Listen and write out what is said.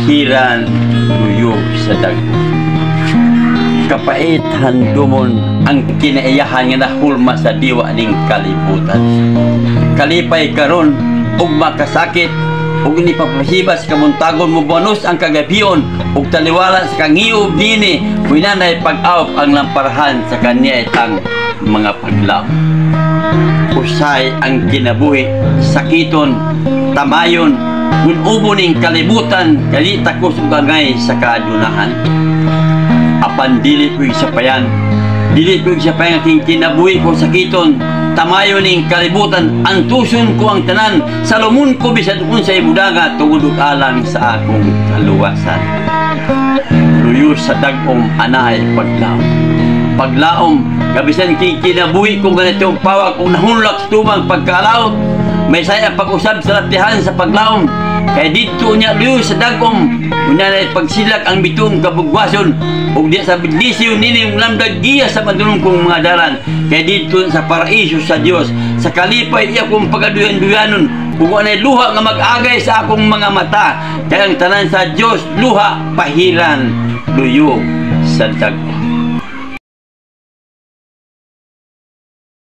Pahiran, luyo sa dag-om. Kapait handumon ang kinaiyahan nga nahulma sa diwa ning kalibutan. Kalipay karon ug makasakit ug nipapahibas kabuntagon, mobanos ang kagabion ug taliwala sa kangiob nini, winanay pag-awp ang lamparahan sa kaniadtang mga paglaom. Usay ang kinabuhi, sakiton, tamayon, ubo ning kalibutan, kali takos ug angay sa kadunahan. Apan dili ko sapayan, dili ko sapayan aking kinabuhi ko, sakiton, tamayon ning kalibutan, antuson ko ang tanan, salumon ko bisan unsay budanga tungod ug alang sa akong kaluwasan. Luyo sa dag-om anaay paglaom. Paglaom, gabisan king kinabuhi ko ganitong pawak kung nahunlak sa tumang pagkalaot, may saya pag-usab sa latihan sa paglaom. Kay didto niya luyo sa dag-om, unya na pagsilak ang bitong kabugwason, ug diya sa bidlisyo nini lamdag giya sa madunong kong mga dalan. Kay didto sa paraiso sa Dios, sa kalipay iya kong pagaduyan-duyanon, ug anay luha nga mag-agay sa akong mga mata. Kay ang tanan sa Dios luha, pahiran, luyo sa dag-om.